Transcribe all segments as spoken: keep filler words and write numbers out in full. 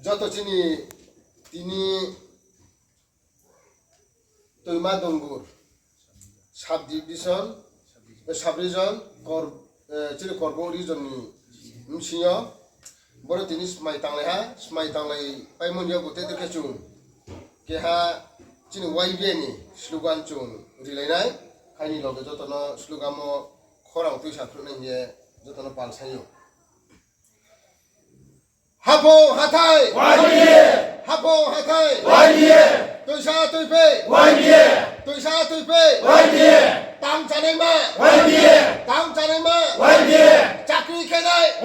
Joto chini tini Toima Dungur sub division, sub region, chini Karboh region ni bsing yo, boro tini smai tanglai ha, smai tanglai paimo ni yo bo te de khe chung keha chini Y B A ni slogan chung rilai nai, haini loge joto no slogan wo khorang tuisa phruh nai hing ye joto no pal sai ou. Haphung hathai! Haphung hathai! Tuisa tuiphi! Tuisa tuiphi! Tang chanaima! Tang chanaima! Chakri khe nai!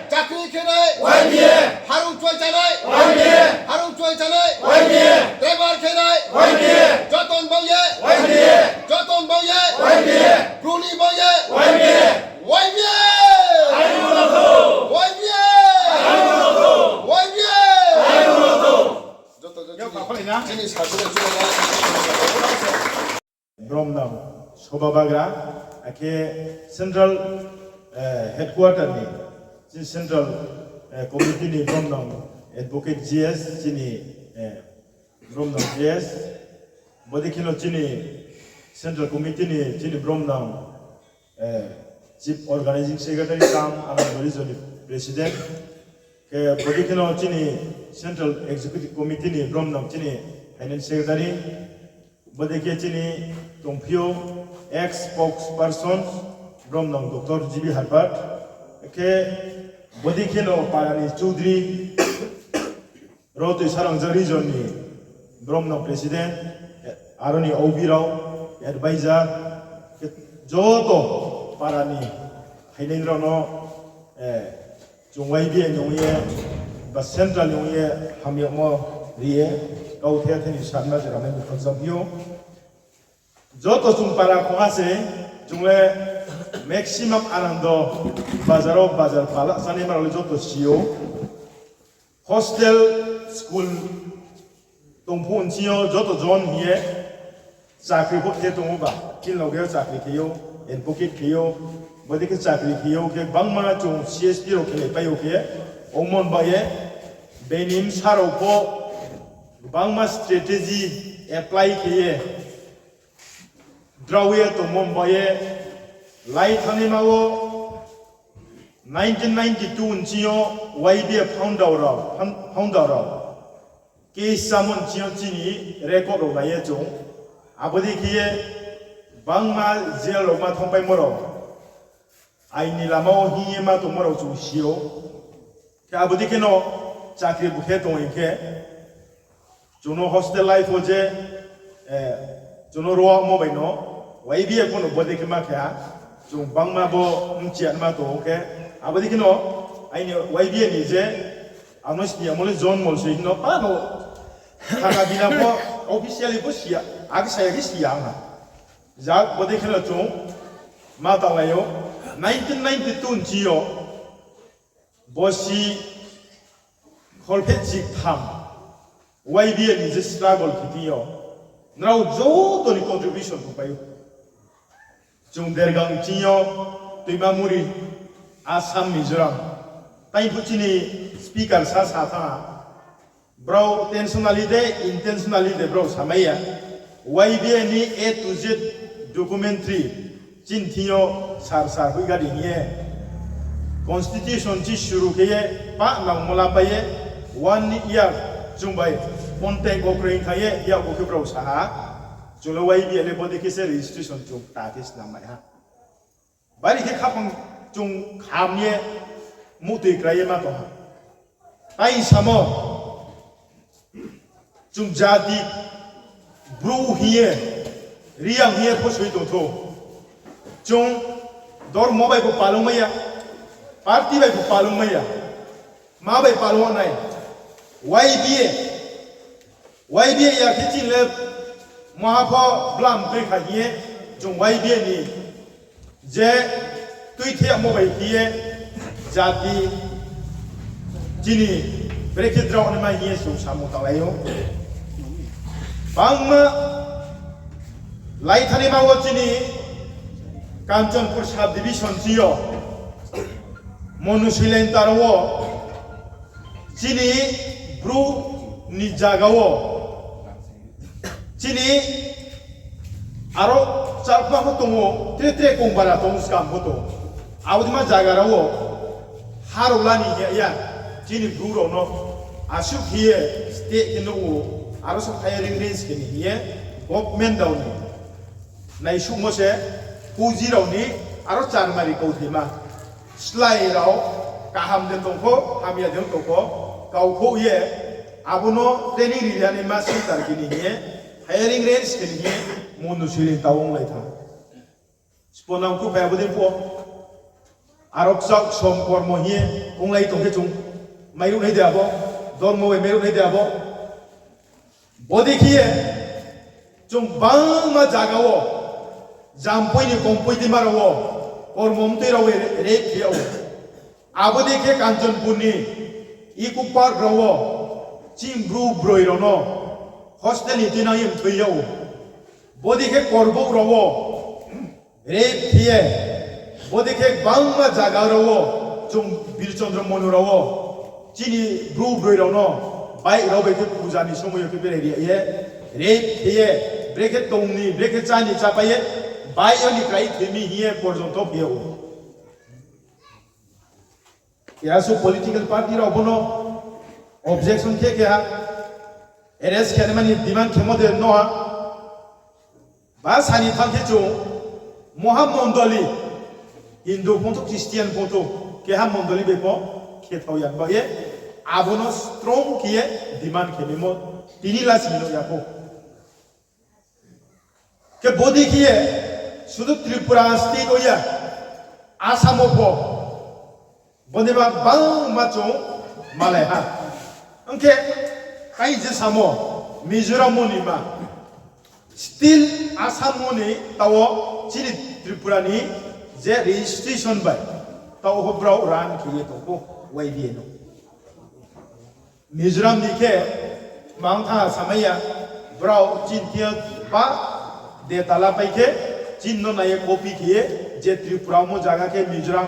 Chakri khe nai! Harung chuai chánai! Harung chuai chánai! Driver khe nai! Joto ni bang ye! Joto ni bang ye! Bru ni bang ye! Y B A! Y B A! Y B A! Y B A! Joto joto chini sasong Bromnang soba bagra, akhe central headquarter ni, chini central committee ni Bromnang advocate G S, chini Bromnang G S, bodei kheno chini central committee ni chini Bromnang chief organising secretary kam Anando region ni president, khe bodei kheno chini central executive committee ni Bromnang chini finance secretary, bodei khe chini tongphi ou ex spokesperson Bromnang Doctor G B Harpert, khe bodei kheno para ni chudri, ro Tuisarangja region ni Bromnang president, aro ni O B rao, advisor, khe joto para ni phainai rao no chung Y B A ni ong ye ba central ni ong ye hamyagmo ri ye, kauthai thai ni sakna jora mai ni khorjaphi ou. Joto chung para khongha se, chung le maximum Anando bazar wo bazar pala chánaima rao le joto si ou. Hostel, school tongphuh nching yo joto jon hing ye chakri pho khe tong ou ba, chini loge yo chakri khe ou, advocate khe ou, bodei khe chakri khe ou khe gbangma chung C S T rao khelai pai ou khe, ongmo ni baoh ye bini bsa rao pho gbangma strategy apply khe ye drao ye tongmo ni baoh ye, lai thanaima wo nineteen ninety two nching yo Y B A founder rao, founder rao case chámo nching yo chini record rao nai ye chung, abo dei khe ye gbangma jail rao ma thanngpaimo rao, ain ni lama wo hing ye ma tongmo rao chung si ou. Khe abo dei kheno chakri bu khe tong hing khe, chung no hostel life wo je chung no romo bai no Y B A pho no bodei khe ma khe ha, chung gbangma bo mchiya ma tong ou khe, abo dei kheno aini Y B A ni je ang no sini amo le John Molsoi hing no pa no, thana bina pho officially pho si ya, akhe sa ya khe si ya ang ha. Ja bodei kheno chung ma tanglai ou, nineteen ninety two nching yo bosi kholphehchi ktham Y B A ni je struggle khe thing yo, nrao joto ni contribution tongpai ou. Chung Dergang ching yo, Tuimamuri, Assam, Mizoram, taiphuh chini speaker sa sa thanng ha, brao intentionally de, intentionally de brao samai ya, Y B A ni A to Z documentary chini thing yo sar sar hoih gadi hing ye, constitution chi suru khe ye, pah nangmo lapai ye, one year chung bai contact wo kroi thanng ye, yakgu khe brao sa ha, chung le Y B A le bodei khe se registration chung ta khe snam mai ha. Bari khe khaphang chung kham ye muhtoi krai ye ma tong ha. Tai samo chung jati Bru hing ye, Reang hing ye pho soi tong thou. Chung dormo bai pho palung mai ya, party bai pho palung mai ya, ma bai palung nai. Y B A, Y B A ya khe chini le maha pho blam tui kha hing ye, chung Y B A ni je tuithemo bai khe ye jati chini brekhe drao naima hing ye chung samung tanglai ou. Bangma lai thanaima wo chini Kanchanpur sub division chi yo Monu Silentaro wo Chini Bru ni zaga wo, chini aro chalkma pho tong ou, tre tre kong bara tong skam pho tong. Abo deima zaga rao wo ha rao la ni hing ya, chini Bru rao no asuh khe ye state khe nuh ou, aro so firing range khe ni hing ye government rao ni naisuhmo se, kuji rao ni aro charmari kauthaima. Slái rao kaham de tong pho, hamya de tong pho, kaukhouh ye, abo no training ri ya naima center khe ni hing ye, firing range khe ni hing ye, monu siri ta onglai tha. Sponang khuphai abo dei pho, aro kchak som kormo hing ye onglai tong khe chung mairuh nai de abo, dormo bai mairuh nai de abo. Bodei khe ye chung bangma zaga wo, Jampui ni Kompui deima rao wo, kormo mtui rao bai rape khe yag ou. Abo dei khe Kanchanpur ni Eco Park rao wo, chini Bru broi rao no hostel ni tuinang ye mthoi yag ou. Bodei khe Korbouh rao wo rape khe ye, bodei khe bangma zaga rao wo, chung Birchandra Monu rao wo, chini Bru broi rao no bike rao bai khe puja ni somoi yo khe berai ri ye, rape khe ye, brekhe tong ni, brekhe chá ni chápai ye, bike yo ni krai thoi mi hing ye porjonto khe yag ou. Keha suh political party rao bo no objection khe keha arrest khe naima ni demand khemo de no ha. Ba sani thanng khe chung moha mondoli, Hindu phongthou, Christian phongthou, keha mondoli bai pho khe thao ya ba ye, abo no strong khe ye demand khe maimo tini la sini no ya pho. Khe bodei khe ye, sudu Tripura state wo ya, Assam wo pho, bodei ma bangma chung malai ha. Ong khe, tai je samo, Mizoram wo ni ma, still Assam wo ni taoh wo chini Tripura ni je registration bai, taoh wo brao run khe ye tong pho, Y B A no. Mizoram ni khe mang tha samai ya, brao chini thing yo ba data lapai khe, chini no nai ye copy khe ye, je Tripura omo zaga khe Mizoram,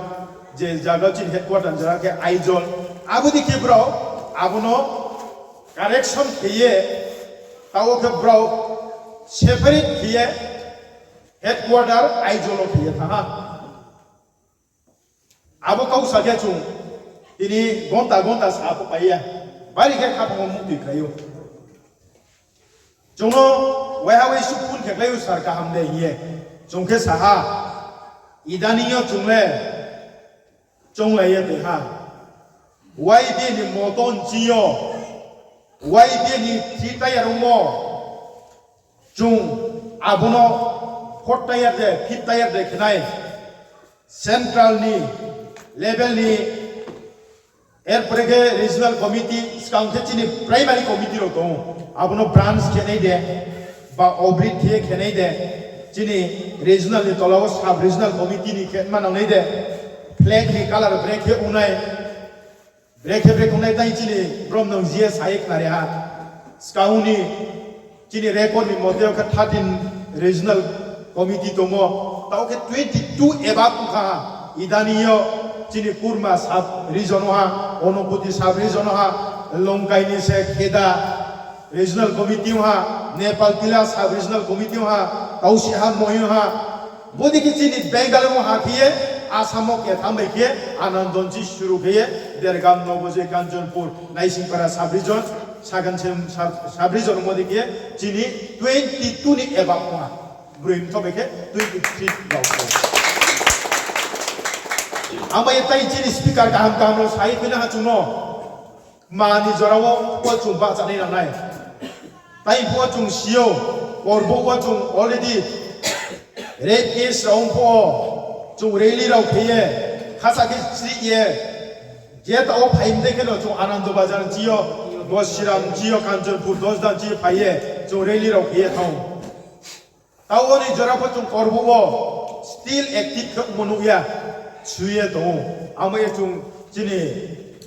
je zaga chini headquarter zaga khe Aizawl, abo dei khe brao abo no correction khe ye, taoh wo khe brao separate khe ye, headquarter Aizawl wo khe ye thanng ha. Abo kau sa khe chung tini gonta gonta sa pho pai ya, bari khe khaphang wo muhtoi khlai ou. Chung no waiha wai suh phone khe khlai ou, sir kaham de hing ye. Chung khe sa ha, idani yo chung le chounglai ye tong ha. Y B A ni moto nching yo, Y B A ni three tier ongmo, chung abo no fourth tier de, fifth tier de khe nai, central ni level ni, er pore khe regional committee, skang khe chini primary committee rao tong ou, abo no branch khe nai de, ba obrit khe khe nai de, chini regional ni tola wo sub regional committee ni khe ma nang nai de, flag ni colour brekhe ong nai, brekhe brekhe ong nai tai chini brom nang G S I khnari ha. Skang ni chini record ni mote khe thirteen regional committee tongmo, taoh khe twenty two above ongkha ha. Idani yo chini Kurma sub region wo ha, Onokoti sub region wo ha, Longkai ni se Kheda regional committee ong ha, Nepal Tila sub regional committee ong ha, Kausiha Moing ha, bodei khe chini Bengal wo ha khe ye, Assam wo ketham bai khe, Anandonchi suru khe ye, Dergam, Nogoje, Kanchanpur, Naisingpara sub region, Sagan sub region ongmo dei khe chini twenty two ni above ong ha. Broi mthoh bai khe twenty three rao khe. Ang bai ye tai chini speaker kaham kaham rao sai khe na ha chung no. Kma ni jora wo pho chung bahchanai nang nai. Tai pho chung si ou, Korbouh wo chung already rape case rao ong pho, chung rally rao khe ye, khasa khe chrih ye, je taoh wo phai mdei khe no chung Anando Bazar nching yo, Gosiram nching yo, Kanchanpur Dasda nching yo phai ye, chung rally rao khe ye thanng ou. Taoh wo ni jora pho chung Korbouh wo still active khe ongmo nuh ya, sui ye tong ou. Abo ye chung chini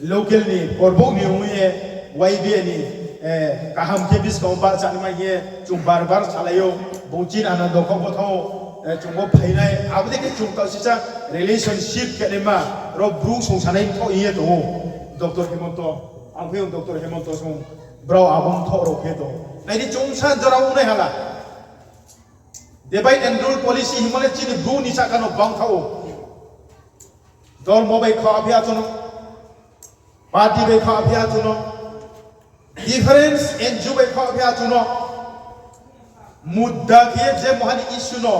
local ni Korbouh ni ong ye, Y B A ni, eh, kaham khe buskang wo bahchanaima hing ye chung bar bar salai ou, bung chini Anando khaoh bo thanng ou, eh, chung bo phainai, abo dei khe chung taoh sisa relationship khe naima, ro brouh songsanai mthoh hing ye tong ou, Doctor Himanta. Ang phi Doctor Hemanta Song, brao abang thoh rao khe tong. Nai di, chung sa jora ong nai hala. Divide and rule policy hingmo le chini Bru ni sahka no bang tha ou. Dormo bai kha phi achu no, party bai kha phi achu no, difference N G O bai kha phi achu no, mudda khe je mohani issue no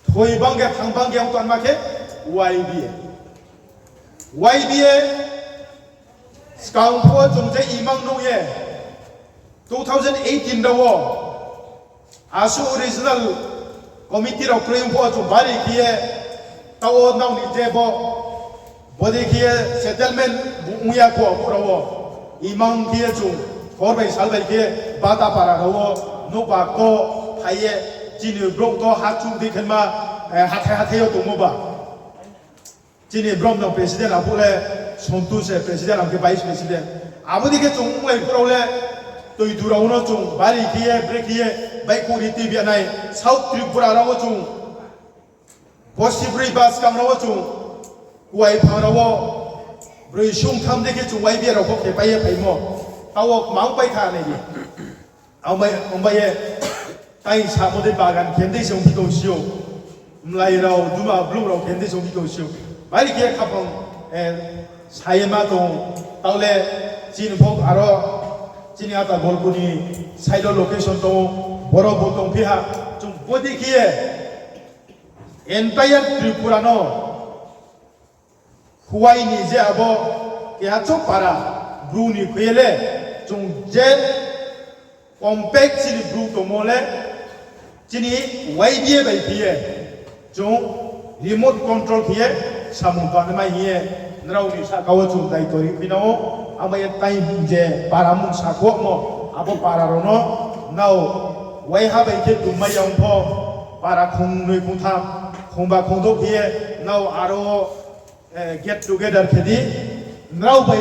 thoi bang ye thang bang ye ong tongma khe Y B A. Y B A skang pho chung je imang nung ye two thousand eighteen rao wo asuh regional committee rao kroi ong pho chung bari khe ye, taoh wo nrao ni je bo, bodei khe ye settlement ong ya kho, abo rao wo imang khe ye chung hor bai sal bai khe bata para rao wo nouhba kto phai ye chini brouh kto ha chung dei khenma, hathái hathái yo tongmo ba. Chini brom no president abo le Sontu se president, ang khe vice president. Abo dei khe chung onglai phuh rao le toidu rao no chung bari khe ye, brekhe ye, baihkhouh ri tuibi nai. South Tripura rao wo chung bo sibroi ba skang rao wo chung kuai phang rao wo broi sung tham dei khe chung Y B A rao pho khe pai ye phaimo. Taoh wo kmang pai kha nai di. Ongbai ye, tai samo dei bagan khe dei se ongphi tong si ou. Mlai rao, duma blung rao khe dei se ongphi tong si ou. Bari khe khaphang, sa ye ma tong, taoh le chini pho aro, chini ata Golku ni side o location tong, boro bo tongphi ha, chung bodei khe ye, entire Tripura no, Khuwai ni je abo keha chouh para, Bru ni khui ye le, chung je compact chini Bru tongmo le, chini Y B A bai khe ye, chung remote control khe ye, samung tangnaima hing ye, nrao ni sahka wo chung daito ri khui nang ou, abo ye time je para mung sakhouhmo, abo para rao no, nrao waiha bai khe tongmai ya ong pho, para khongnoi khongtham, khongba khongdouh khe ye, nrao aro wo get together khe di, nrao bai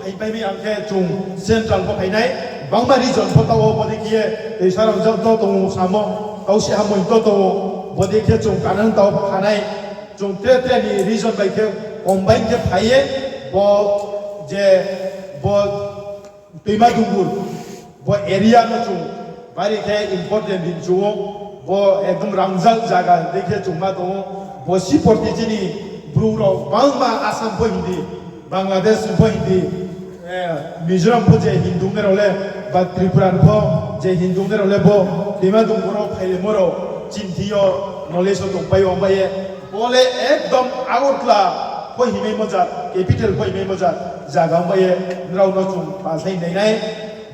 phaipai mi ang khe chung central pho phai nai, bangma region pho taoh wo bodei khe ye, toisa rao jang to tong ou samo, tausi hamoi to tong ou, bodei khe chung kanang taoh pho kha nai, chung tre tre ni region bai khe combine khe phai ye, bo je, bo Toima Dungur, bo area no chung bari khe important ri chu ou, bo ekdom rangjak zaga dei khe chung ma tong ou, bo siporti chini Bru rao bangma Assam pho Hindi, Bangladesh pho Hindi, Mizoram pho je Hindu nai rao le, ba Tripura pho je Hindu nai rao le bo Toima Dungur wo phailemo rao chini thing yo knowledge wo tongpai ou, ongpai ye, bo le ekdom Agartala pho hingmaimo ja, capital pho hingmaimo ja, zaga ongpai ye, nrao no chung pasai nai nai,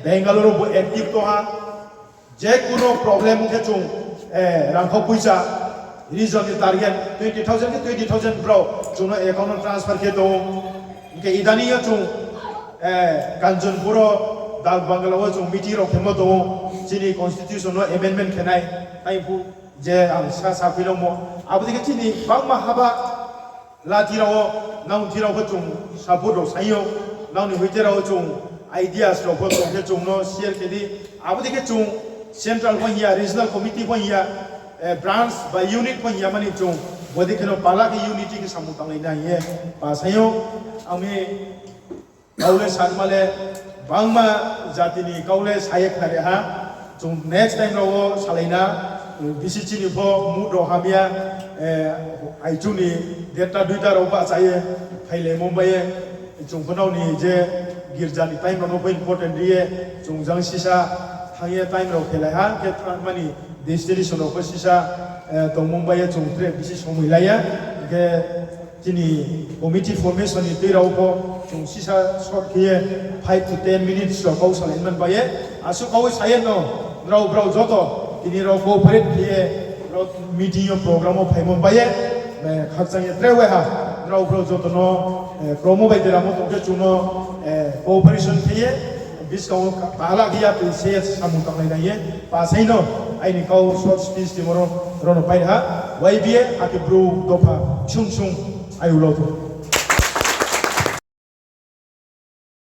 Bangalore wo bo active tong ha, je kuno problem khe chung, rangkhau poicha, region ni target twenty thousand khe twenty thousand brao chung no account no transfer khe tong ou, hing khe idani yo chung, Kanchanpur wo, Dak Bangla wo chung meeting rao khemo tong ou, chini constitution no amendment khe nai, tai phuh je ang sa sakhui nangmo, abo dei khe chini bangma haba lathi rao wo, nang thi rao pho chung support rao sai ou, nang ni hoite rao chung ideas rao pho tong khe chung no share khe di, abo dei khe chung central pho hing ya, regional committee pho hing ya, branch ba unit pho hing ya mani chung, bodei khe no pala khe unity khe samung tanglai na hing ye, pasai ou, ang mi kau le sanma le, bangma jati ni kau le sa ye khnari ha, chung next time rao wo salai na, bisi chini pho mood rao hamya, aichu ni derta duita rao bahcha ye, phailaimo bai ye, chung pho nrao ni je girja ni time rao no pho important ri ye, chung jang sisa thanng ye time rao khelai ha, khe thanngmani destination rao pho sisa, tongmo bai ye chung tre bisi somoi lai ya, hing khe chini committee formation ni tui rao pho chung sisa short khe ye five to ten minutes rao kau salai man bai ye, asuh kau sa ye no, nrao brao joto tini rao cooperate khe ye, meeting yo program wo phaimo bai ye, khakchang ye tre waiha, nrao brao joto no, promo bai deramo tong khe chung no, cooperation khe ye, buskang wo pala khe ya tui se ye samung tanglai nai ye, pasai no, aini kau short speech timo rao no pai ha, Y B A akhe Bru dopha sung sung, ayulo tong.